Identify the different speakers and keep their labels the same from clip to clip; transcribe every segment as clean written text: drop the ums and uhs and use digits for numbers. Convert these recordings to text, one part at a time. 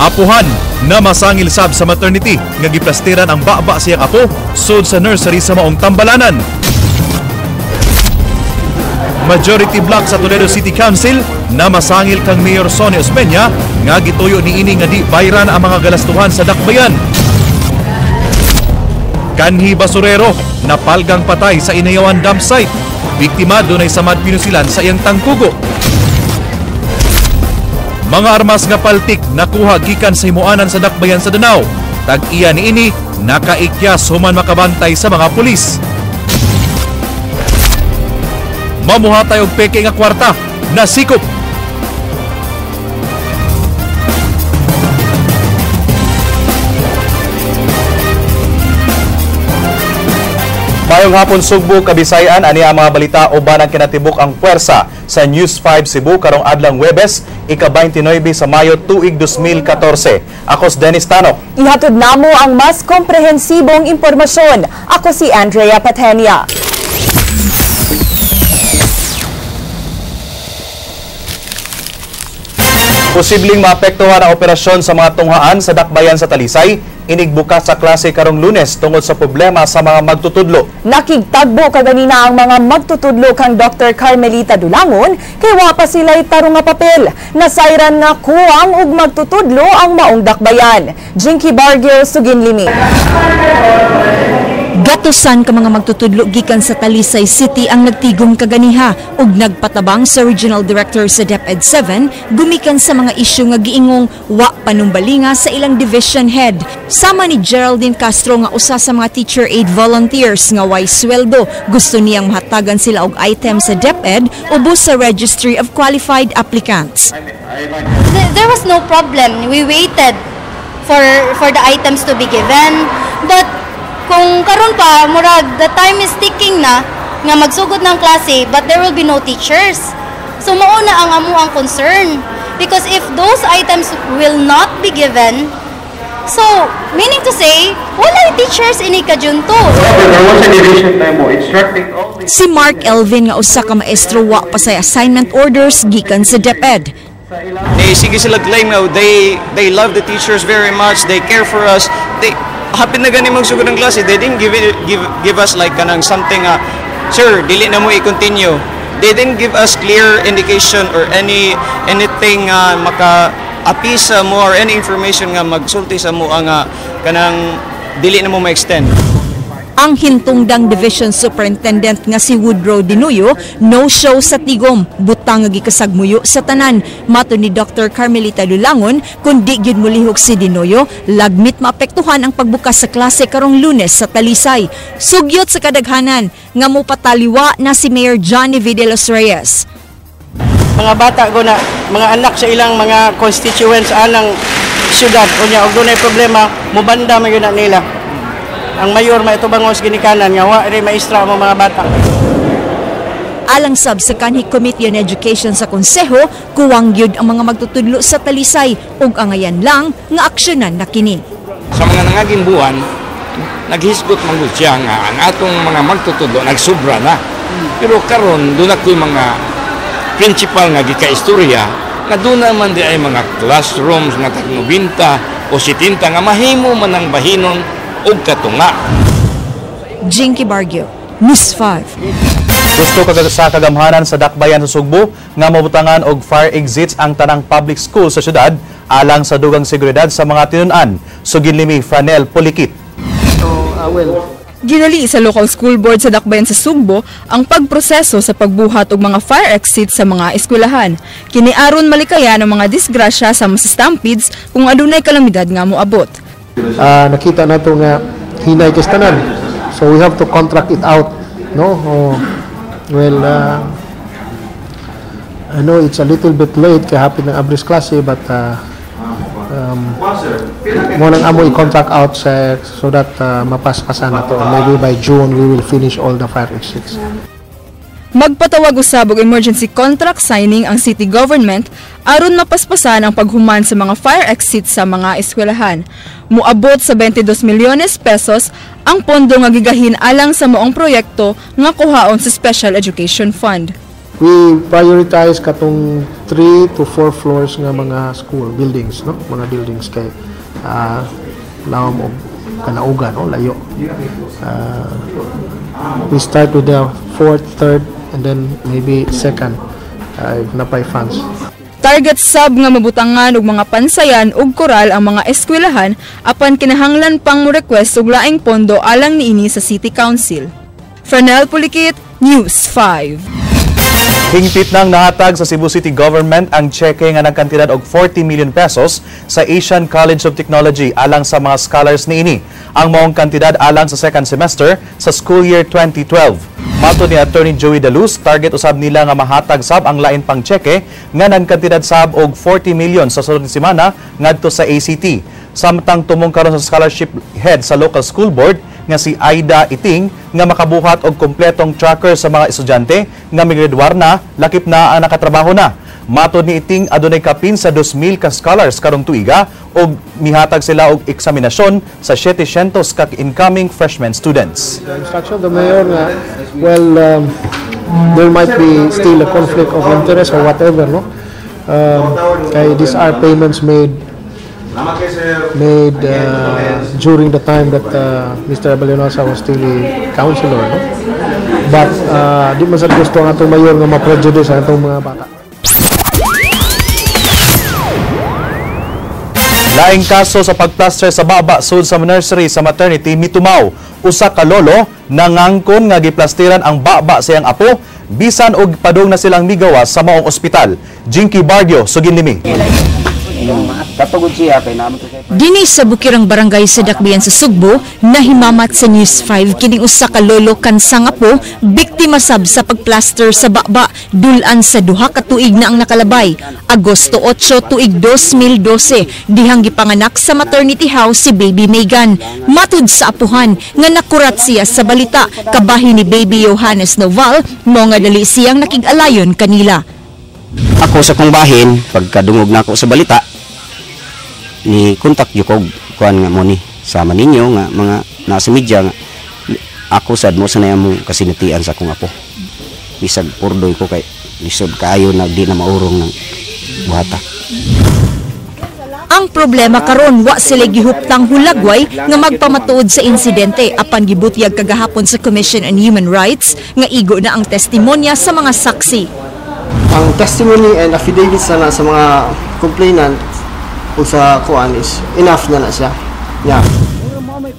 Speaker 1: Apuhan na masangil sab sa maternity nga giplastiran ang baba siyang apo sud sa nursery sa maong tambalanan. Majority block sa Toledo City Council na masangil kang Mayor Sonny Osmeña nga gituyo niini nga di bayran ang mga galastuhan sa dakbayan. Kanhi basurero napalgang patay sa Inayawan dump site. Biktima dunay samad pinusilan sa iyang tangkugo. Mga armas nga paltik nakuha gikan sa himuanan sa dakbayan sa Danao. Tag-iya niini nakaikyas human makabantay sa mga pulis. Mamuhatay og peke nga kwarta nasikop. Mayong hapon Sugbo, Kabisayan, ani ang mga balita uban ang kinatibuk ang puwersa sa News 5 Cebu karong adlang Huwebes, ika-29 sa Mayo tuig 2014. Ako si Dennis Tanok.
Speaker 2: Ihatod namo ang mas komprehensibong impormasyon. Ako si Andrea Patenia.
Speaker 1: Posibleng maapektuhan ang operasyon sa mga tunghaan sa dakbayan sa Talisay, inigbukas sa klase karong Lunes tungod sa problema sa mga magtutudlo.
Speaker 2: Nakigtagbo kaganina ang mga magtutudlo kang Dr. Carmelita Dulangon kay wa pa sila'y tarong nga papel. Nasayran nga kuwang og magtutudlo ang maong dakbayan. Jinky Bargio, Suginlimi.
Speaker 3: Gatusan ka mga magtutudlo gikan sa Talisay City ang nagtigom kaganiha ug nagpatabang sa Regional Director sa DepEd 7 gumikan sa mga isyu nga giingong wa panumbalinga sa ilang division head. Sama ni Geraldine Castro nga usa sa mga teacher aid volunteers nga way sweldo, gusto niyang mahatagan sila og item sa DepEd ubos sa Registry of Qualified Applicants.
Speaker 4: There was no problem. We waited for the items to be given, but kung karon pa murag the time is ticking na nga magsugod ng klase, but there will be no teachers. So mao na ang amo ang concern, because if those items will not be given, so meaning to say walay teachers ini kajunto.
Speaker 3: Si Mark Elvin nga usa ka maestro wa pa say assignment orders gikan sa DepEd.
Speaker 5: They sige sila claim nga they love the teachers very much, they care for us. They hapit na gani magsugod ng klase, they didn't give us like kanang something sir, dili na mo i-continue. They didn't give us clear indication or anything maka appease sa mo or any information nga magsulti sa mo ang kanang dili na mo ma-extend.
Speaker 3: Ang hintungdang Division Superintendent nga si Woodrow Dinuyo, no-show sa tigom, butang nga gikasagmuyo sa tanan. Mato ni Dr. Carmelita Dulangon, kung di gyud molihok si Dinuyo, lagmit maapektuhan ang pagbukas sa klase karong Lunes sa Talisay. Sugyot sa kadaghanan, nga mopataliwa na si Mayor Johnny V. de los Reyes.
Speaker 6: Mga bata ko na, mga anak sa ilang mga constituents anang syudad, unya og dunay problema, mubanda man gyud na nila. Ang mayor maitubangos ginikanan nga wa rin maestra ang mga bata.
Speaker 3: Alang sab sa kanhi Committee on Education sa Konseho, kuwang gyud ang mga magtutudlo sa Talisay ug angayan lang nga aksyonan na kini.
Speaker 7: Sa mga nangaging buwan, naghisgot man gud siya nga ang atong mga magtutudlo nagsubra na. Pero karon doon ako'y mga principal nga gikaistorya nga doon naman di ay mga classrooms nga tag 90 o 70 nga mahimo man ang bahinon og katunga.
Speaker 3: Jinky Bargio, News 5.
Speaker 1: Gusto sa kagamhanan sa dakbayan sa Sugbo nga mabutangan og fire exits ang tanang public school sa syudad alang sa dugang seguridad sa mga tinun-an. Suginlimi Franel Pulikit.
Speaker 8: Ginali sa local school board sa dakbayan sa Sugbo ang pagproseso sa pagbuhat og mga fire exit sa mga eskwelahan. Kini aron malikayan ang mga disgrasya sa mga stampedes kung adunay kalamidad nga moabot.
Speaker 9: Nakita nato nga hinay kay tanan. So we have to contract it out, no? Oh, well, I know it's a little bit late kay hapit ng abris klase, but mo nang amo i-contract out sa, so that mapaspasan na to. Maybe by June we will finish all the fire exits.
Speaker 8: Magpatawag usab og emergency contract signing ang city government aron mapaspasan ang paghuman sa mga fire exits sa mga eskwelahan. Moabot sa 22 milyones pesos ang pondo nga gigahin alang sa maong proyekto nga kuhaon sa Special Education Fund.
Speaker 9: We prioritize katong 3 to 4 floors nga mga school buildings, no? Mga buildings kay lawom og kanaugan, no? Layo. We start with the fourth, third, and then maybe second if napay funds.
Speaker 8: Target sab nga mabutangan og mga pansayan ug koral ang mga eskwelahan, apan kinahanglan pang mo request og laing pondo alang niini sa City Council. Fernel Pulikit, News 5.
Speaker 1: Hingpit nang nahatag sa Cebu City Government ang tseke nga nagkantidad og 40 million pesos sa Asian College of Technology alang sa mga scholars niini. Ang maong kantidad alang sa second semester sa school year 2012. Matod ni Attorney Joey Daluz, target usab nila nga mahatag sab ang lain pang tseke nga nagkantidad sab og 40 million sa sunod semana ngadto sa ACT. Samtang tumong karon sa scholarship head sa local school board nga si Aida Iting nga makabuhat og kompletong tracker sa mga estudyante nga migraduar na, lakip na ang nakatrabaho na. Matod ni Iting, adunay kapin sa 2,000 ka scholars karong tuiga og mihatag sila og eksaminasyon sa 700 ka incoming freshman students.
Speaker 9: The instruction of the mayor nga, well, there might be still a conflict of interest or whatever, no? Kay these are payments made during the time that Mr. Abellanosa was still a councilor, no? But di man sad gusto ang atong mayor nga ma-prejudice ang atong mga bata.
Speaker 1: Laing kaso sa pagplaster sa baba sud sa nursery sa maternity mitumaw. Usa ka lolo nangangkon nga giplasteran ang baba sa iyang apo bisan og padung na silang migawas sa maong ospital. Jinky Bardio, sugin limi.
Speaker 3: Dini sa Bukirang Barangay sa Dakbayan sa Sugbo, nahimamat sa News 5 kining usa ka lolo kansang apo, biktima sab sa pagplaster sa baba, dulan sa 2 ka tuig na ang nakalabay. Agosto 8 tuig 2012, dihang gipanganak sa maternity house si Baby Megan. Matud sa apuhan nga nakurat siya sa balita, kabahin ni Baby Johannes Noval, mo nga dali siyang nakig-alayon kanila.
Speaker 10: Ako sa kong bahin, pagkadungog na ako sa balita, ni kontak yung kog kuan nga mo ni sama ninyo nga mga nasa media nga ako sad mo sanay mo kasinatian sa akong apo. Bisag purdoy ko kay lisod kaayo na di na maurong ng buhata.
Speaker 3: Ang problema karon wa sila gihuptang hulagway nga magpamatuod sa insidente apan gibutyag kagahapon sa Commission on Human Rights nga igo na ang testimonya sa mga saksi.
Speaker 11: Ang testimony and affidavits na sa mga complainant o sa kuan is enough na na siya. Yeah.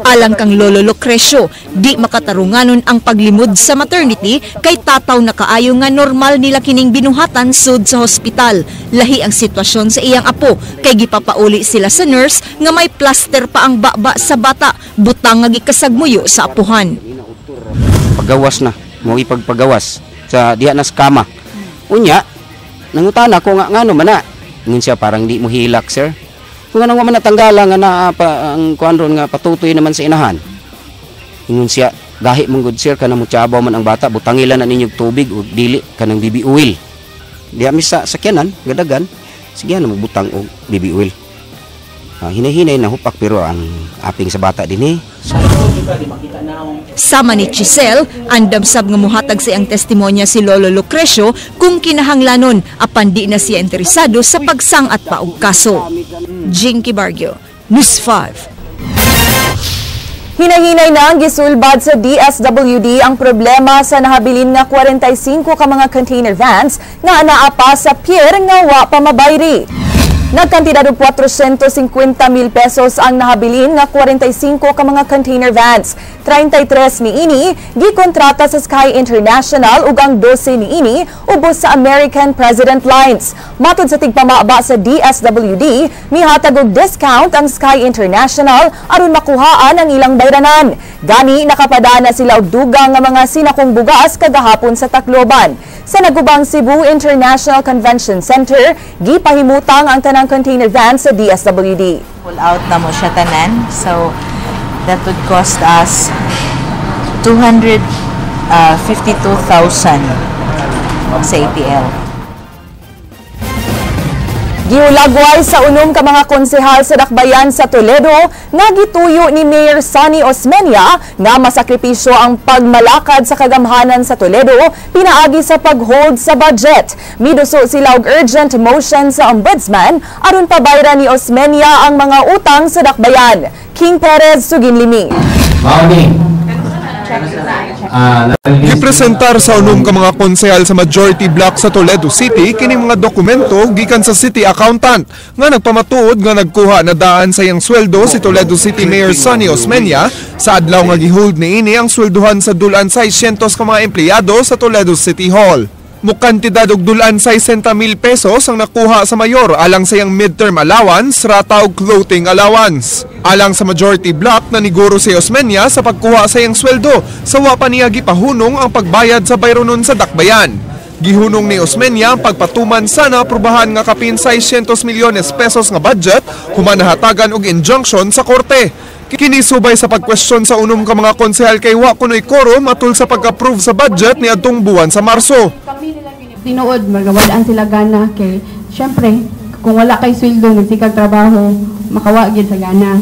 Speaker 3: Alang kang Lolo Lucrecio, di makatarunganon ang paglimod sa maternity kay tataw na kaayo nga normal nila kining binuhatan sud sa hospital. Lahi ang sitwasyon sa iyang apo kay gipapauli sila sa nurse nga may plaster pa ang baba sa bata, butang nga gikasagmuyo sa apuhan.
Speaker 10: Pagawas na, mo ipagpagawas sa diha na sa kama. Unya, nangutana ko nga ngano man na. Ngun siya parang di mo hilak, sir. Kung anong man natanggala nga na pa, ang kuan ron nga patutoy naman sa inahan. Ingon siya, gahi mong good sir, kanang mutsabaw man ang bata, butangilan na ninyo tubig o dili kanang baby oil. Diha mi sa sakyanan, gadagan, sige na magbutang og baby oil. Hinay-hinay na hupak pero ang aping sa bata din eh.
Speaker 3: Sama ni Chisel, andam sab nga muhatag sa iyang testimonya si Lolo Lucrecio kung kinahanglanon apan di na siya interesado sa pagsangat pa og kaso. Jinky Barrio, News 5.
Speaker 2: Hinahinay na ang gisulbad sa DSWD ang problema sa nahabilin nga 45 ka mga container vans nga anaa pa sa pier nga wa pa mabayri. Nagkantidad og 450 mil pesos ang nahabilin nga 45 ka mga container vans. 33 niini gikontrata sa Sky International ug ang 12 niini ubos sa American President Lines. Matod sa tigpamaba sa DSWD, mihatag og discount ang Sky International aron makuhaan ang ilang bayranan. Gani nakapadana sila og dugang nga mga sinakong bugas kagahapon sa Tacloban. Sa nagubang Cebu International Convention Center, gipahimutang ang tanang container van sa DSWD.
Speaker 12: Pull out na mo siya tanan. So, that would cost us 252,000 sa ATL.
Speaker 2: Gihulagway sa unom ka mga konsehal sa Dakbayan sa Toledo nga gituyo ni Mayor Sonny Osmeña nga masakripisyo ang pagmalakad sa kagamhanan sa Toledo pinaagi sa pag-hold sa budget. Miduso sila og urgent motion sa Ombudsman aron pabayran ni Osmeña ang mga utang sa Dakbayan. King Perez, Suginlimi.
Speaker 13: Gipresentar sa unom ka mga konsehal sa majority block sa Toledo City kining mga dokumento gikan sa city accountant nga nagpamatuod nga nagkuha na daan sa iyang sweldo si Toledo City Mayor Sonny Osmeña sa adlaw nga gihold niini ang swelduhan sa dulan 600 ka mga empleyado sa Toledo City Hall. Mukantidad og dulan 60 mil pesos ang nakuha sa mayor alang sa iyang midterm allowance, rata og clothing allowance. Alang sa majority block na niguro si Osmeña sa pagkuha sa iyang sweldo sa wa pa niya gipahunong ang pagbayad sa bayronon sa Dakbayan. Gihunong ni Osmeña ang pagpatuman sa naaprubahan nga kapin 600 milyones pesos nga budget human nahatagan og injunction sa korte. Kinisubay sa pagkwestiyon sa unom ka mga konsehal kay wa kunoy quorum atul sa pag-approve sa budget ni adtong buwan sa Marso.
Speaker 14: Tinuod magawadaan sila gana kay syempre kung wala kay sweldo nagsikag trabaho makawa gyud sa gana.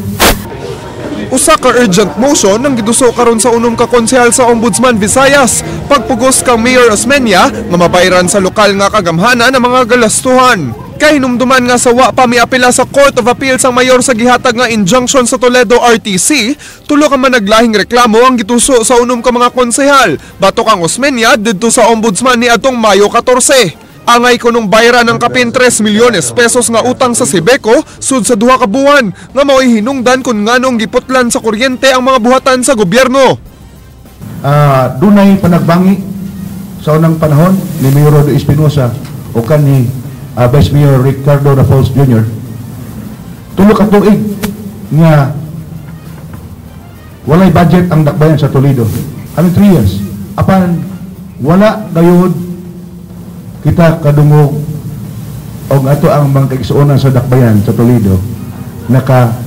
Speaker 13: Usa ka urgent motion ang giduso karon sa unom ka konsehal sa Ombudsman Visayas pagpugos kang Mayor Osmeña nga mabayran sa lokal nga kagamhanan ang mga galastuhan. Kahinumduman nga sa wa pa miapela sa Court of Appeals ang mayor sa gihatag nga injunction sa Toledo RTC, tulo ka managlahing reklamo ang gituso sa unom ka mga konsehal batok ang Osmeña didto sa Ombudsman ni adtong Mayo 14. Angay kunong bayran ng kapin 3 milyones pesos nga utang sa Sebeco sud sa 2 ka buwan nga mao'y hinungdan kun nganong giputlan sa kuryente ang mga buhatan sa gobyerno.
Speaker 15: Dunay panagbangi sa unang panahon ni Mayor Rodo Espinosa o kanhi Vice Mayor Ricardo Rafols Jr. Tulo ka tuig nga walay budget ang Dakbayan sa Toledo. I mean, 3 years. Apan wala gayud kita kadungog og ato ang mga kaigsuonan sa Dakbayan sa Toledo naka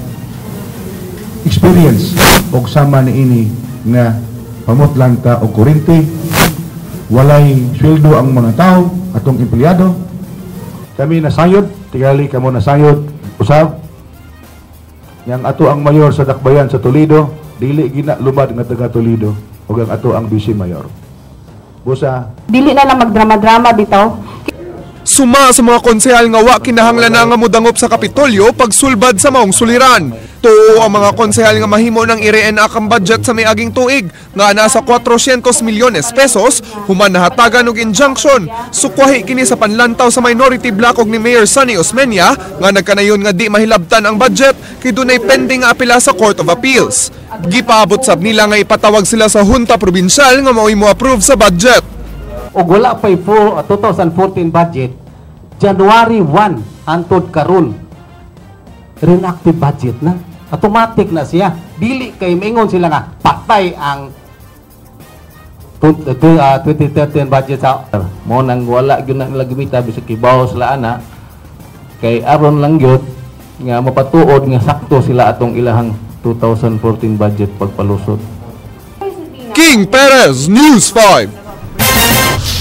Speaker 15: experience og sama niini nga pamutlan ta og kuryente, walay sweldo ang mga tao, atong empleyado. Kami nasayod, tingali kamo nasayod, usab. Yang ato ang mayor sa Dakbayan sa Toledo, dili gina lumad nga taga Toledo ug ang ato ang vice mayor. Busa
Speaker 14: dili na lang magdrama-drama bitaw.
Speaker 13: Suma sa mga konsehal nga wa kinahanglan na nga modangop sa Kapitolyo pagsulbad sa maong suliran. Tuo ang mga konsehal nga mahimo ng i-reenact ang budget sa miaging tuig nga nasa 400 milyones pesos human nahatagan og injunction. Sukwahi kini sa panlantaw sa minority block og ni Mayor Sonny Osmeña nga nagkanayon nga di mahilabtan ang budget kay dunay pending nga apela sa Court of Appeals. Gipaabot sab nila nga ipatawag sila sa Junta Provincial nga mao'y mo-approve sa budget.
Speaker 16: Og wala pa'y 2014 budget, January 1 hantod karon reenacted budget na. Automatic na siya. Dili kay maingon sila nga patay ang 2013 budget sa mo nang wala gyud na nila gimita bisag kibaw sila ana kay aron lang gyud nga mapatuod nga sakto sila atong ilahang 2014 budget pagpalusot.
Speaker 13: King Perez, News 5.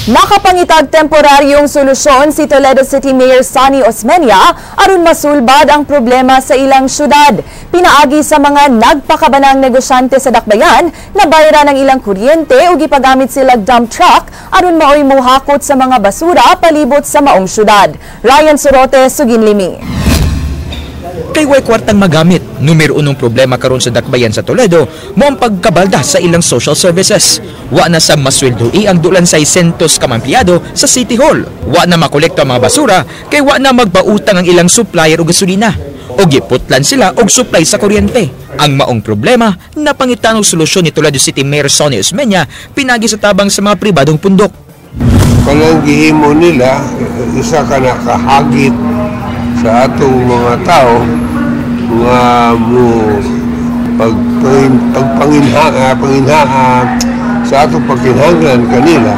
Speaker 2: Nakapangitag temporaryong solusyon si Toledo City Mayor Sonny Osmeña aron masulbad ang problema sa ilang syudad. Pinaagi sa mga nagpakabanang negosyante sa Dakbayan na bayran ang ilang kuryente o gipagamit sila dump truck aron maoy muhakot sa mga basura palibot sa maong syudad. Ryan Sorote, Suginlimi.
Speaker 17: Kay way kwartang magamit, numero unong problema karon sa Dakbayan sa Toledo mo ang pagkabalda sa ilang social services. Wa na sa masweldo ang dulan 600 ka empleyado sa City Hall. Wa na makolekta ang mga basura kay wa na magpautang ang ilang supplier og gasolina. O giputlan sila og supply sa kuryente. Ang maong problema, napangitan og solusyon ni Toledo City Mayor Sonny Osmeña pinagi sa tabang sa mga pribadong pundok.
Speaker 18: Kanang gihimo nila, isa ka nakahagit sa atong mga tao nga mo pagpanginha sa atong pagkinahanglan kanila.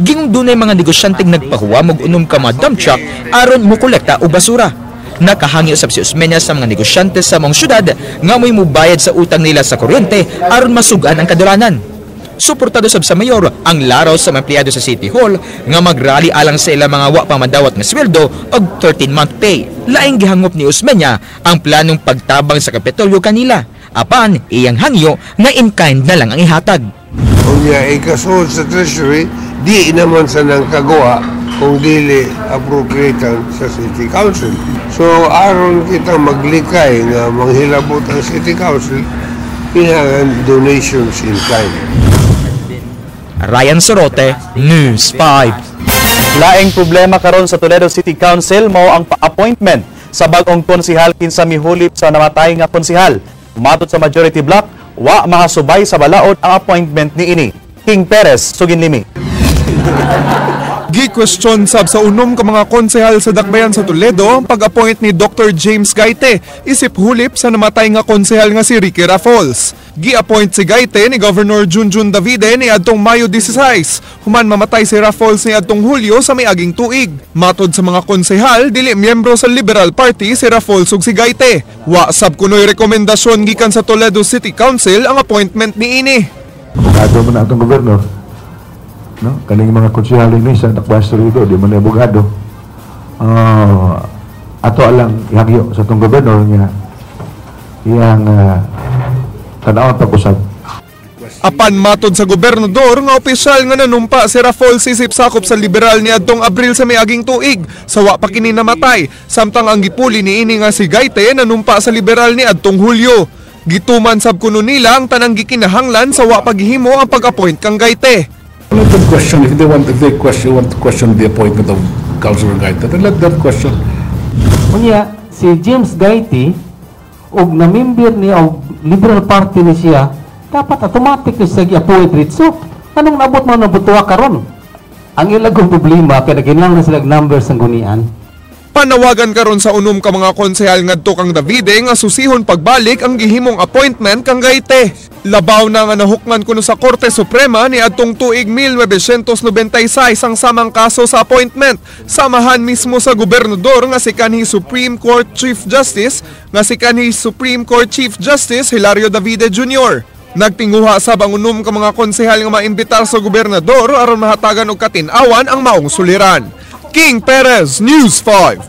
Speaker 17: Gingong dunay mga negosyanteng nagpahuwam og unom ka mga dump truck aron mokolekta og basura. Nakahangi usab si Osmeña sa mga negosyante sa maong syudad nga mo'y mubayad sa utang nila sa kuryente aron masugan ang kadulanan. Suportado sab sa mayor ang laraw sa mga empleyado sa City Hall nga magrally alang sa ilang mga wa pa madawat nga sweldo og 13-month pay. Laing gihangop ni Osmeña ang planong pagtabang sa Kapitolyo kanila. Apan iyang hangyo nga in kind na lang ang ihatag.
Speaker 18: Unya ikasuod sa Treasury, di naman sa nang kagawa kung dili appropriatean sa City Council. So aron kita maglikay nga manghilabot ang City Council, kinahanglan donations in kind.
Speaker 17: Ryan Sorote, News 5.
Speaker 1: Laing problema karon sa Toledo City Council mao ang pa-appointment sa bag-ong konsihal kinsa mihulip sa namatay nga konsihal. Matod sa majority bloc, wa makasubay sa balaod ang appointment niini. King Perez, Suginlimi.
Speaker 13: Gi-question sab sa unom ka mga konsehal sa Dakbayan sa Toledo ang pag-appoint ni Dr. James Gaite isip hulip sa namatay nga konsehal nga si Ricky Rafols. Gi-appoint si Gaite ni Governor Junjun Davide ni adtong Mayo 16, human mamatay si Rafols ni adtong Hulyo sa miaging tuig. Matod sa mga konsehal, dili miyembro sa Liberal Party si Rafols ug si Gaite. Wa sab kunoy rekomendasyon gikan sa Toledo City Council ang appointment niini.
Speaker 15: Abogado man na atong gobernador. No? Kaning mga konsehal ni sa Dakbayan sa Toledo, di man na abogado. Ato alang ihagyo sa atong gobernador nga iyang tan-awon pag-usab.
Speaker 13: Apan matod sa gobernador nga opisyal nga nanumpa si Rafols isip sakop sa Liberal ni adtong Abril sa miaging tuig sa wa pa kini namatay, samtang ang gipuli niini nga si Gaite nanumpa sa Liberal ni adtong Hulyo. Gituman sab kuno nila ang tanang gikinahanglan sa wa paghimo ang pag-appoint kang Gaite.
Speaker 19: Let them question if they want, if they question, want to question the appointment of Councilor Gaite, then let them question.
Speaker 16: Unya si James Gaite og na-member niya og Liberal Party ni siya, dapat automatic ni siya gi-appoint ritso. Anong nabot mo na butuwa karon? Ang ilang problema kay nagkinahanglan sila og numbers ang gunian.
Speaker 13: Panawagan karon sa unom ka mga konsehal ngadto kang Davide nga susihon pagbalik ang gihimong appointment kang Gaite. Labaw na nga nahukman kuno sa Korte Suprema ni adtong tuig 1996 ang samang kaso sa appointment. Samahan mismo sa gobernador nga si kanhi Supreme Court Chief Justice nga si kanhi Supreme Court Chief Justice Hilario Davide Jr. Nagtinguha sab ang unom ka mga konsehal nga maimbitar sa gobernador aron mahatagan og katin-awan ang maong suliran. King Perez, News 5.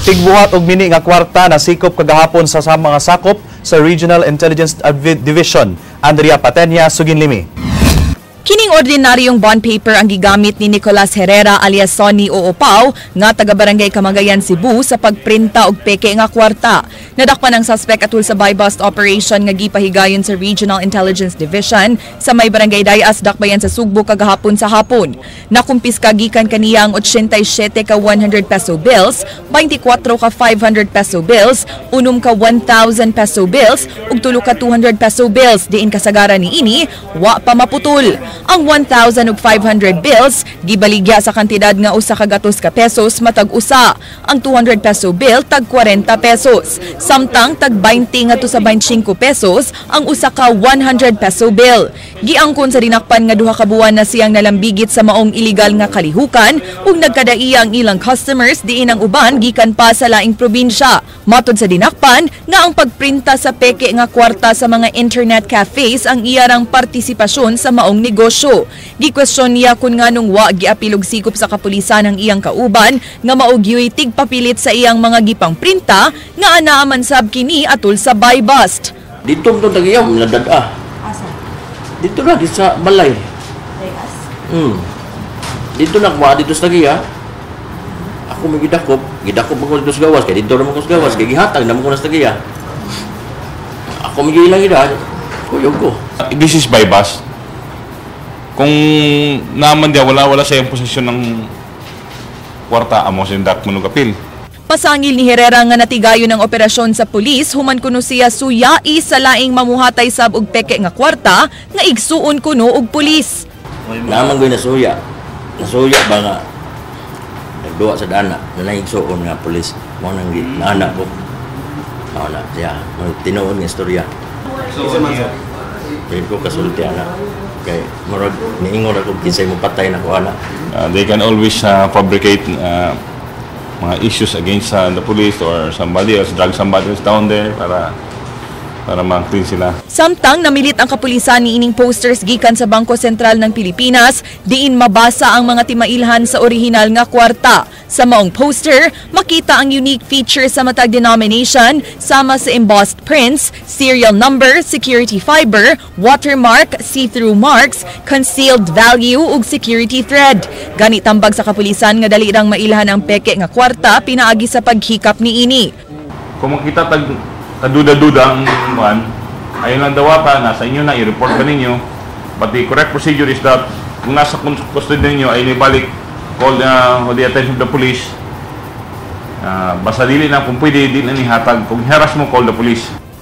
Speaker 1: Tigbuhat og mini nga kwarta nasikop kagahapon sa mga sakop sa Regional Intelligence Division. Andrea Patenya, Suginlimi.
Speaker 2: Kining ordinaryong bond paper ang gigamit ni Nicolas Herrera alias Sonny Oopaw nga taga Barangay Kamagayan, Cebu sa pagprinta og peke nga kwarta. Nadakpan ang suspect atul sa buy-bust operation nga gipahigayon sa Regional Intelligence Division sa may Barangay Dayas, Dakbayan sa Sugbo kagahapon sa hapon. Nakumpiska gikan kaniya ang 87 ka 100 peso bills, 24 ka 500 peso bills, 6 ka 1,000 peso bills ug 3 ka 200 peso bills diin kasagaran niini wa pa maputol. Ang 1,000 ug 500 bills gibaligya sa kantidad nga usa ka gatos ka pesos matag usa. Ang 200 peso bill tag 40 pesos. Samtang tag 20 ngadto sa 25 pesos ang usa ka 100 peso bill. Giangkon sa dinakpan nga duha ka buwan na siyang nalambigit sa maong iligal nga kalihukan ug nagkadaiya ang ilang customers diin ang uban gikan pa sa laing probinsya. Matod sa dinakpan nga ang pagprinta sa peke nga kwarta sa mga internet cafes ang iyarang partisipasyon sa maong negosyo. Gikwestiyon niya kung nganong wa giapil og sikop sa kapulisan ang iyang kauban nga mao gyuy tigpapilit sa iyang mga gipangprinta nga anaa man sab kini atul sa buy bust.
Speaker 20: Dito mo tagiyaw, nadad-a. Dito na, dito sa balay. Dito na, kuha dito sa tagiya. Ako may gidakop, gidakop ako dito sa gawas, kaya dito naman ko sa gawas, kaya gihatag naman ko na sa tagiya. Ako may gilang ida, kuyog ko.
Speaker 21: This is by bus. Kung naman diya, wala sa iyang posisyon ng kwarta, amo sindak mo apil.
Speaker 2: Pasangil ni Herrera nga natigayon ang operasyon sa pulis, human kuno siya suyai sa laing mamuhatay sab og peke nga kwarta nga igsuon kuno og pulis.
Speaker 20: Naman ko'y nasuya. Nasuya ba nga nagduwa sa dana na naigsuon nga pulis. Mao nang naana ko. Mao na siya. Tinuod nga istorya. Pwede ko kasulti ana. Kay murag niingon ako kinsay mo patay na ko ana.
Speaker 21: They can always fabricate mga issues against the police or somebody else, drag somebody else down there para para ma-clean sila.
Speaker 2: Samtang namilit ang kapulisan ni ining posters gikan sa Bangko Sentral ng Pilipinas, diin mabasa ang mga timailhan sa orihinal nga kwarta. Sa maong poster, makita ang unique feature sa matag denomination sama sa embossed prints, serial number, security fiber, watermark, see-through marks, concealed value ug security thread. Gani tambag sa kapulisan nga dali rang mailhan ang peke nga kwarta pinaagi sa paghikap niini.
Speaker 21: Kung makita tag kaduda-duda ang kuan, ayun lang dawata, nasa inyo na, i-report ba ninyo. But the correct procedure is that kung nasa custody ninyo ay ibalik, call the attention of the police. Basta dili na, kung pwede, di na nihatag. Kung harass mo, call the police.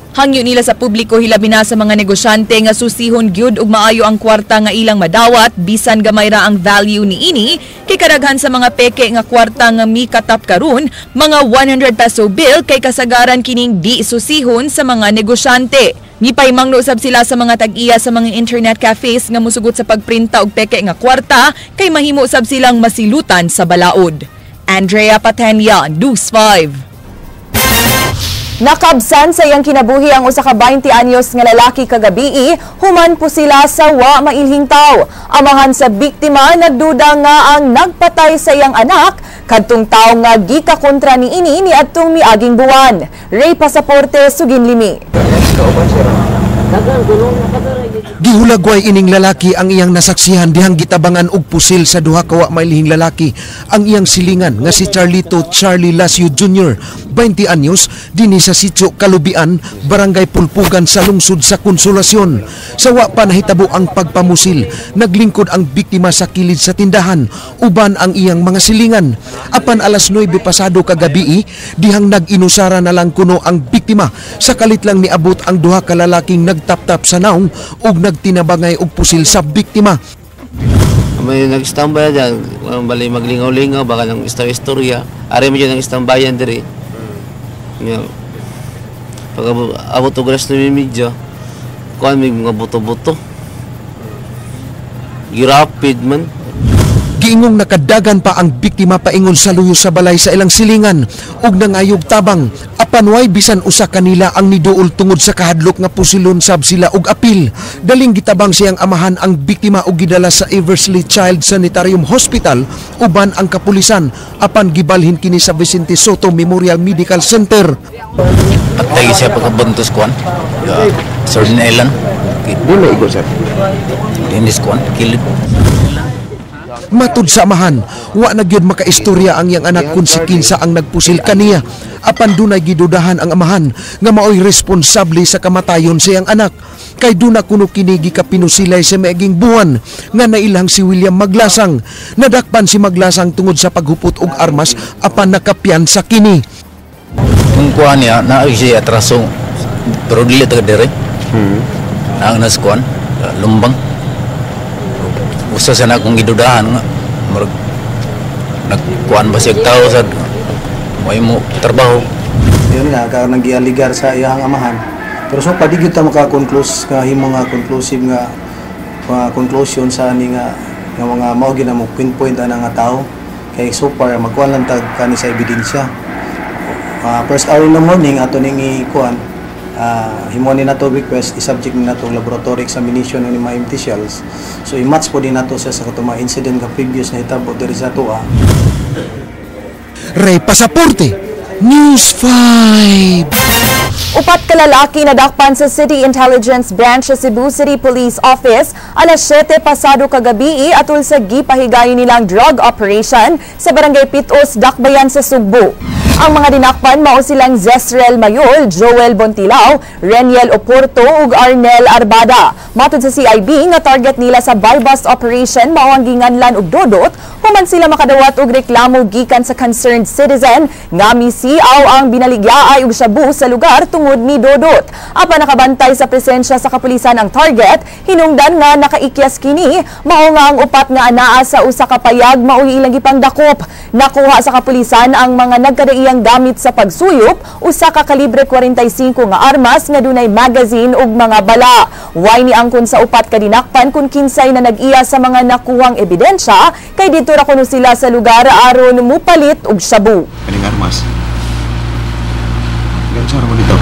Speaker 2: Hangyo nila sa publiko hilabi na sa mga negosyante nga susihon gyud ug maayo ang kwarta nga ilang madawat bisan gamay ra ang value niini kay kadaghan sa mga peke nga kwarta nga mikatap karon mga 100 peso bill kay kasagaran kining di susihon sa mga negosyante. Gipaymangno usab sila sa mga tag-iya sa mga internet cafes nga musugot sa pagprinta og peke nga kwarta kay mahimo usab silang masilutan sa balaod. Andrea Patenia, News 5. Nakabsan sa iyang kinabuhi ang usa ka 20 anyos nga lalaki kagabii, human po sila sa wa mailhing taw. Amahan sa biktima nagduda nga ang nagpatay sa iyang anak kadtong taw nga gikakontra niini niadtong miaging buwan. Ray Pasaporte, Suginlimi.
Speaker 4: Gihulagway ining lalaki ang iyang nasaksihan dihang gitabangan og pusil sa duha ka wa mailhing lalaki ang iyang silingan nga si Charlito Charlie Lasio Jr., 20 anyos, dinhi sa Sitio Kalubian, Barangay Pulpugan sa lungsod sa Konsolasyon. Sa wa pa nahitabo ang pagpamusil, naglingkod ang biktima sa kilid sa tindahan uban ang iyang mga silingan. Apan alas 9 pasado kagabii, dihang nag-inusara na lang kuno ang biktima sa kalit lang niabot ang duha ka lalaking nagtaptap sa naong ug nagtinabangay og pusil sa biktima.
Speaker 22: May nag-standby dyan, bali maglingaw-lingaw, baka ng istorya. Ari mo dyan ang istambayan diri. Yeah. Pag abot og alas 9:30, kuan may mga buto-buto. Girapid man.
Speaker 4: Giingong nakadagan pa ang biktima paingon sa luyo sa balay sa ilang silingan ug nangayog tabang. Apan way bisan usa kanila ang niduol tungod sa kahadlok nga pusilon sab sila og apil. Daling gitabang siyang amahan ang biktima og gidala sa Eversley Child Sanitarium Hospital uban ang kapulisan apan gibalhin kini sa Vicente Soto Memorial Medical Center.
Speaker 23: Patay siya pagkabuntos kuan. Sir Island.
Speaker 4: Di maigo sir.
Speaker 23: Dinis kuan kilid.
Speaker 4: Matud sa amahan, wa na gyud makaistorya ang iyang anak kung si kinsa ang nagpusil kaniya. Apan dunay gidudahan ang amahan nga maoy responsable sa kamatayon sa iyang anak. Kay duna kuno kini gikapinusilay sa miaging buwan nga nailang si William Maglasang. Nadakpan si Maglasang tungod sa paghupot og armas apan nakapiyansa kini.
Speaker 23: Kung kuha niya, naa siya atraso pero dili taga dire. Ang nas kuan, lumbang. Usa sa na akong gidudahan nga murag nagkuan ba siya tao sa may mo trabaho.
Speaker 24: Yun nga ka nanggialigar sa iyang amahan. Pero so pa di gyud ta maka-conclude nga himo nga conclusive nga conclusion sa ani nga nga mga mao gyud na mo pinpoint ana nga tao kay so far magkuan lang tag kani sa ebidensya. First hour in the morning ato ning ikuan himo ni nato request i-subject ni nato laboratory examination ni mga empty shells. So i-match po din nato siya sa katong mga incident nga previous na hitabo diri sa atoa.
Speaker 4: Ray Pasaporte, News 5.
Speaker 2: Upat ka lalaki nadakpan sa City Intelligence Branch sa Cebu City Police Office alas 7 pasado kagabi atul sa gipahigayon nilang drug operation sa Barangay Pitos, Dakbayan sa Sugbo. Ang mga dinakpan mao silang Zesrel Mayol, Joel Bontilao, Reniel Oporto ug Arnel Arbada. Matod sa CIB nga target nila sa buy-bust operation mao ang ginganlan og dodot human sila makadawat og reklamo gikan sa concerned citizen nga misiaw ang binaligya og shabu sa lugar tungod ni Dodot. Apan nakabantay sa presensya sa kapulisan ang target, hinungdan nga nakaikyas kini mao nga ang upat nga anaa sa usa ka payag maoy ilang gipangdakop. Nakuha sa kapulisan ang mga nagkadaiyang gamit sa pagsuyop, usa ka kalibre 45 nga armas nga dunay magazine ug mga bala. Way ni angkon sa upat ka dinakpan kung kinsay na nag-iya sa mga nakuhang ebidensya kay didto ra kuno sila sa lugar aron mupalit og shabu.
Speaker 25: Kaning armas. Gansa ra mo dito.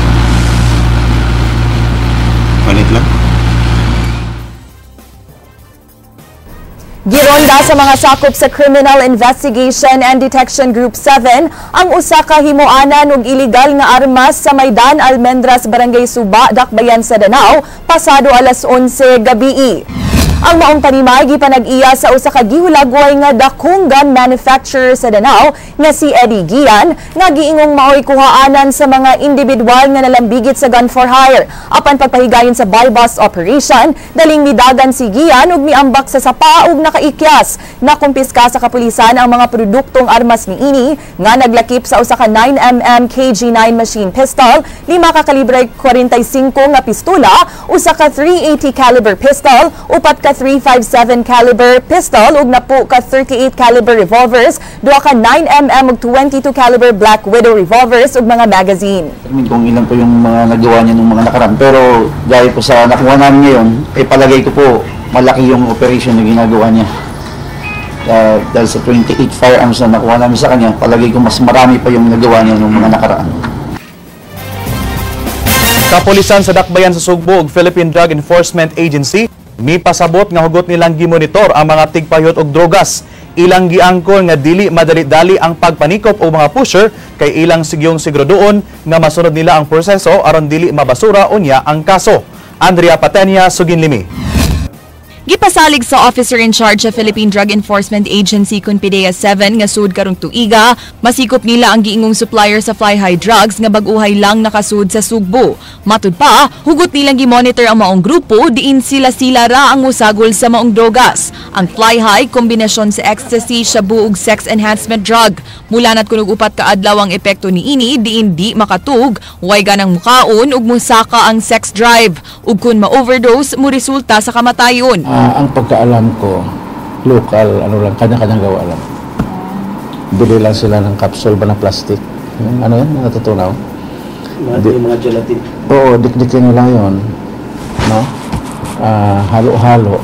Speaker 5: Palit lang.
Speaker 2: Gironda sa mga sakop sa Criminal Investigation and Detection Group 7 ang usa ka himuanan og iligal nga armas sa Maidan Almendras, Barangay Suba, Dakbayan sa Danao, pasado alas 11 gabi. Ang maong tanimay gipanag-iya sa usa ka gihulagway nga dakong gun manufacturer sa Danao nga si Eddie Gian nga giingong maoy kuhaanan sa mga individual nga nalambigit sa gun for hire. Apan pagpahigayon sa buy-bust operation, daling midagan si Gian ug miambak sa sapa ug nakaikyas. Nakumpiska sa kapulisan ang mga produktong armas niini nga naglakip sa usa ka 9mm KG9 machine pistol, 5 ka kalibre 45 nga pistola, usa ka 380 caliber pistol, 4 ka 357 caliber pistol ug napo ka 38 caliber revolvers, 2 ka 9mm ug 22 caliber Black Widow revolvers ug mga magazine.
Speaker 5: I mean, kung ilan po yung mga nagawa niya nung mga nakaraan. Pero dahil po sa nakuha namin ngayon, eh palagay ko po malaki yung operation na ginagawa niya. Dahil sa 28 firearms na nakuha namin sa kanya, palagay ko mas marami pa yung nagawa niya nung mga nakaraan.
Speaker 1: Kapulisan sa Dakbayan sa Sugbo ug Philippine Drug Enforcement Agency mipasabot nga hugot nilang gimonitor ang mga tigpayot og drogas. Ilang giangkon nga dili madali-dali ang pagpanikop og mga pusher kay ilang sigyong siguraduon nga masunod nila ang proseso aron dili mabasura unya ang kaso. Andrea Patenia, Suginlimi.
Speaker 3: Gipasalig sa officer in charge sa Philippine Drug Enforcement Agency kun PDEA 7 nga sud karong tuiga, masikop nila ang giingong supplier sa Fly High Drugs nga bag-uhay lang nakasud sa Sugbo. Matud pa, hugot nilang gimonitor ang maong grupo diin sila-sila ra ang musagol sa maong drogas. Ang Fly High kombinasyon sa ecstasy, shabu ug sex enhancement drug. Mula nat kunog 4 ka adlaw ang epekto niini diin di makatug, way ganang mukaon ug musaka ang sex drive. Ug kun ma-overdose mo resulta sa kamatayon.
Speaker 19: Ang pagkaalam ko, local, ano lang, kanya-kanyang gawa lang. Bili lang sila ng capsule ba na plastic. Yung, ano yun, natutunaw?
Speaker 5: Yung mga gelatin.
Speaker 19: Oo, dikdikin nila yun. No? Halo-halo.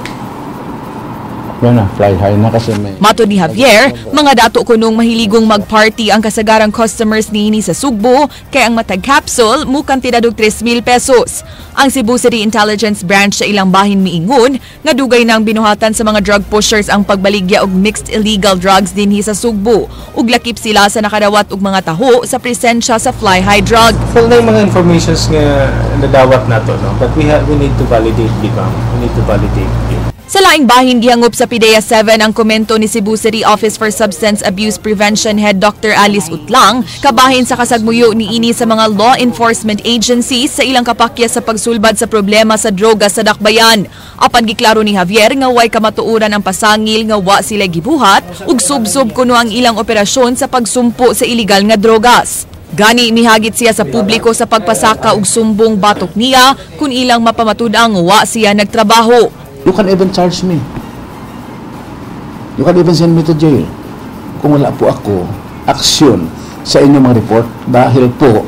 Speaker 19: Yan na, fly high na kasi may...
Speaker 3: Matod ni Javier, mga dato kunong mahiligong magparty ang kasagarang customers niini sa Sugbo, kay ang matag capsule mukantidad og 3,000 pesos. Ang Cebu City Intelligence Branch sa ilang bahin miingon nga dugay nang binuhatan sa mga drug pushers ang pagbaligya og mixed illegal drugs dinhi sa Sugbo. Ug lakip sila sa nakadawat og mga taho sa presensya sa fly high drug.
Speaker 6: Full na yung mga informations nga nadawat nato, no? But we need to validate, di ba? We need to validate.
Speaker 3: Sa laing bahin, gihangop sa PDEA 7 ang komento ni Cebu City Office for Substance Abuse Prevention Head Dr. Alice Utlang, kabahin sa kasagmuyo niini sa mga law enforcement agencies sa ilang kapakya sa pagsulbad sa problema sa droga sa Dakbayan. Apan giklaro ni Javier nga way kamatuoran ang pasangil nga wa sila gibuhat ug subsob kuno ang ilang operasyon sa pagsumpo sa iligal nga drogas. Gani mihagit siya sa publiko sa pagpasaka og sumbong batok niya kung ilang mapamatud-ang wa siya nagtrabaho.
Speaker 19: You can even charge me. You can even send me to jail. Kung wala po ako, aksyon sa inyong mga report dahil po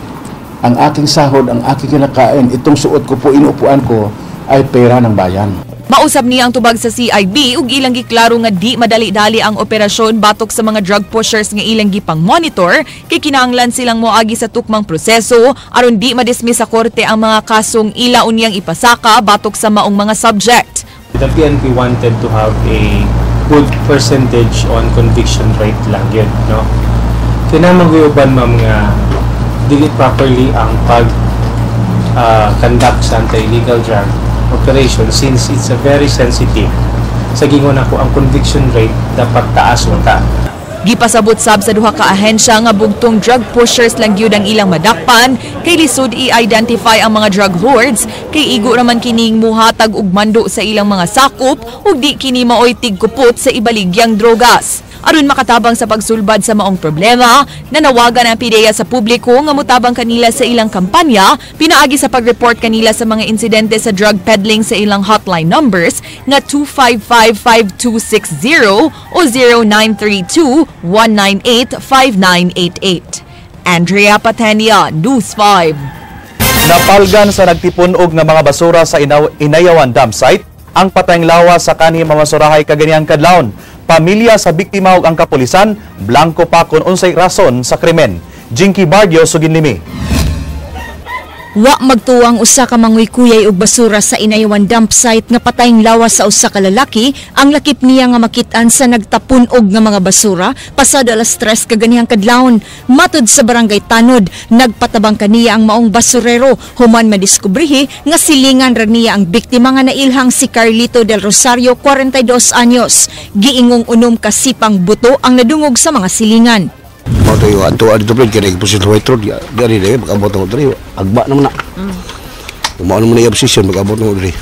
Speaker 19: ang aking sahod, ang aking kinakain, itong suot ko po, inuupuan ko, ay pera ng bayan.
Speaker 3: Mausab niya ang tubag sa CIB ug ilang giklaro nga di madali-dali ang operasyon batok sa mga drug pushers nga ilang gipang-monitor kay kinahanglan silang moagi sa tukmang proseso aron di madismiss sa korte ang mga kasong ila unyang ipasaka batok sa maong mga subject.
Speaker 6: The PNP wanted to have a good percentage on conviction rate lang yun, no? Kinamang uban, ma'am, nga dili properly ang pag conduct sa anti-illegal drug operation since it's a very sensitive. Sa gingon ako, ang conviction rate dapat taas unta.
Speaker 3: Gipasabot sab sa duha ka ahensya nga bugtong drug pushers lang gyud ang ilang madakpan kay lisod i-identify ang mga drug lords kay igo raman kining muhatag og mando sa ilang mga sakop ug di kini maoy tigkupot sa ibaligyang drogas. Aron makatabang sa pagsulbad sa maong problema, nanawagan ang PDEA sa publiko nga motabang kanila sa ilang kampanya pinaagi sa pag-report kanila sa mga insidente sa drug peddling sa ilang hotline numbers nga 255-5260 o 0932-198-5988. Andrea Patenia, News 5.
Speaker 1: Napalgan sa nagtipon-og nga mga basura sa Inayawan Dam Site ang patayng lawa sa kanhi mamasurahay kaganiyang kadlawon. Pamilya sa biktima ug ang kapulisan, blanko pa kung unsay rason sa krimen. Jinky Bardio, Suginlimi.
Speaker 3: Wa magtuwang usa ka manguykuyay og basura sa Inayawan dump site nga patayng lawas sa usa ka lalaki ang lakip niya nga makit-an sa nagtapun-og nga mga basura pasado alas 3 kaganihang kadlawon. Matud sa barangay Tanod, nagpatabang kaniya ang maong basurero human madiskubrihi nga silingan ra niya ang biktima nga nailhang si Carlito del Rosario, 42 anyos. Giingong unom ka sipang buto ang nadungog sa mga silingan.
Speaker 7: Mao to yung antuan dito pre kay position white road diri diri makabot na diri agba naman na. Mao naman na position makabot na diri.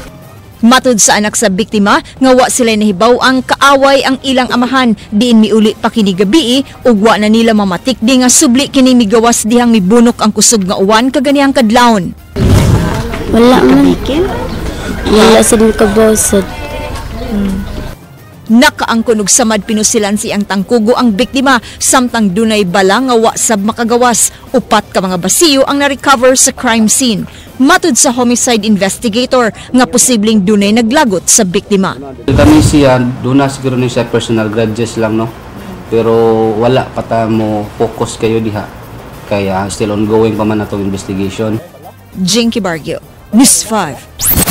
Speaker 3: Matud sa anak sa biktima nga wa sila nahibaw ang kaaway ang ilang amahan diin miuli pa kini gabii ug wa na nila mamatikdi nga subli kini migawas dihang mibunok ang kusog nga uwan kaganihang kadlawon.
Speaker 8: Wala man. Wala sad kabosod.
Speaker 3: Nakaangkon og samad pinusilan si ang tangkugo ang biktima samtang dunay bala nga wa sab makagawas. Upat ka mga basiyo ang na-recover sa crime scene. Matud sa homicide investigator nga posibleng dunay naglagot sa biktima.
Speaker 22: Kami siya duna siguro ni siya personal grudges lang, no. Pero wala pa ta mo focus kayo diha. Kaya still ongoing pa man atong investigation.
Speaker 3: Jinky Bargio, News 5.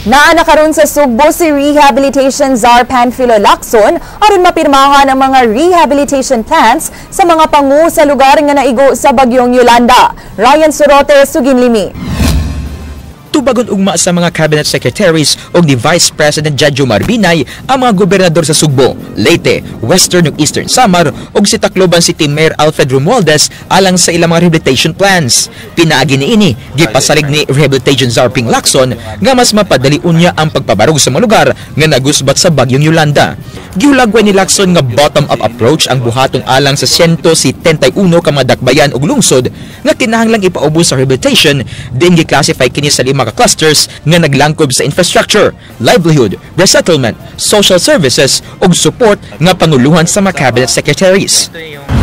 Speaker 2: Naa na karon sa Sugbo si Rehabilitation Czar Panfilo Lacson aron mapirmahan ang mga rehabilitation plans sa mga pangu sa lugar nga naigo sa bagyong Yolanda. Ryan Sorote, Suginlimi.
Speaker 17: Tubagon ugma sa mga cabinet secretaries o ni Vice President Jadjo Marbinay ang mga gobernador sa Sugbo, Leyte, Western ug Eastern Samar ug si Tacloban City Mayor Alfred Romualdez alang sa ilang mga rehabilitation plans. Pinaagi niini, gipasalig ni Rehabilitation Czar Ping Lacson nga mas mapadali unya ang pagpabarog sa mga lugar nga nagusbat sa bagyong Yolanda. Gihulagway ni Lacson nga bottom-up approach ang buhaton alang sa 171 ka mga dakbayan ug lungsod nga kinahanglang ipaubos sa rehabilitation, din gi-classify kini sa 5 ka clusters nga naglangkob sa infrastructure, livelihood, resettlement, social services ug support nga panguluhan sa mga cabinet secretaries.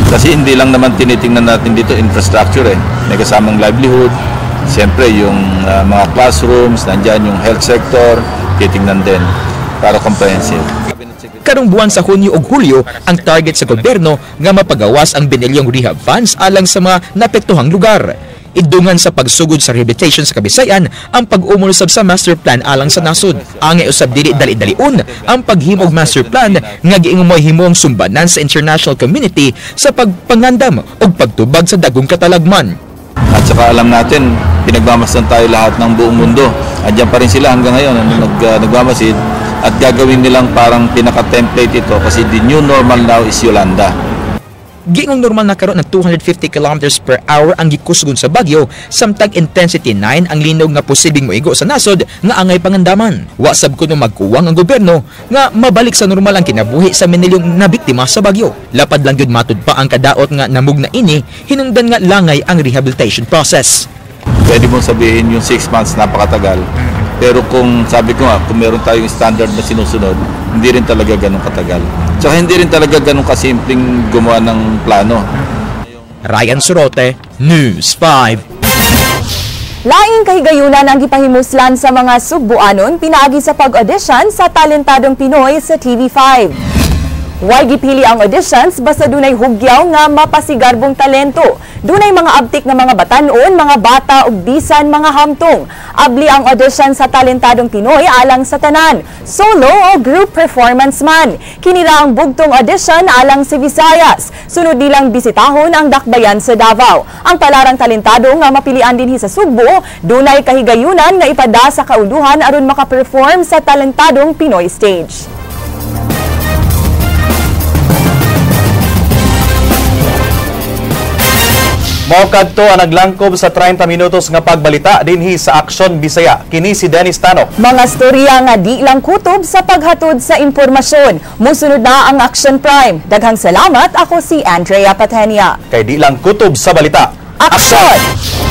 Speaker 9: Kasi hindi lang naman tinitingnan natin dito infrastructure eh. May kasamang livelihood, siyempre yung mga classrooms, nandyan yung health sector, titingnan din para comprehensive.
Speaker 17: Karong buwan sa Hunyo ug Hulyo ang target sa gobyerno nga mapagawas ang binilyong rehab funds alang sa mga naapektuhang lugar. Idungan sa pagsugod sa rehabilitation sa Kabisayan ang pag-umol sab sa master plan alang sa nasod. Angay usab dili dali-dalion ang paghimog master plan nga giingon mo'y himong sumbanan sa international community sa pagpangandam ug pagtubag sa dagong katalagman.
Speaker 9: At saka alam natin, pinagmamasdan tayo lahat ng buong mundo. Andiyan pa rin sila hanggang ngayon nagmamasid at gagawin nilang parang pinaka-template ito kasi the new normal now is Yolanda.
Speaker 17: Giingong normal na karon ng 250 kilometers per hour ang gikusgon sa bagyo, samtang intensity 9 ang linog nga posibleng moigo sa nasod nga angay pangandaman. Wa sab kuno magkuwang ang gobyerno nga mabalik sa normal ang kinabuhi sa minilyong nabiktima sa bagyo. Lapad lang gyud matud pa ang kadaot nga namugna ini, hinungdan nga langay ang rehabilitation process.
Speaker 9: Pwede mong sabihin yung 6 months napakatagal. Pero kung sabi ko nga, kung meron tayong standard na sinusunod, hindi rin talaga ganun katagal. Tsaka hindi rin talaga ganun kasimpleng gumawa ng plano.
Speaker 17: Ryan Sorote, News 5.
Speaker 2: Laing kahigayunan ang gipahimuslan sa mga Sugbuanon pinaagi sa pag-audition sa Talentadong Pinoy sa TV5. Way gipili ang auditions basta dunay hugyaw nga mapasigarbong talento. Dunay mga abtik nga mga batan-on, mga bata ug bisan mga hamtong. Abli ang audition sa Talentadong Pinoy alang sa tanan, solo o group performance man. Kinira ang bugtong audition alang sa Visayas. Sunod nilang bisitahon ang dakbayan sa Davao. Ang palarang talentado nga mapilian dinhi sa Sugbo, dunay kahigayunan nga ipada sa kauluhan aron makaperform sa Talentadong Pinoy stage.
Speaker 1: Mao kadto ang naglangkob sa 30 minutos nga pagbalita dinhi sa Aksyon Bisaya. Kini si Dennis Tanok.
Speaker 2: Mga storya nga di lang kutob sa paghatod sa impormasyon. Musunod na ang Action Prime. Daghang salamat, ako si Andrea Patenia.
Speaker 1: Kay di lang kutob sa balita.
Speaker 2: Aksyon!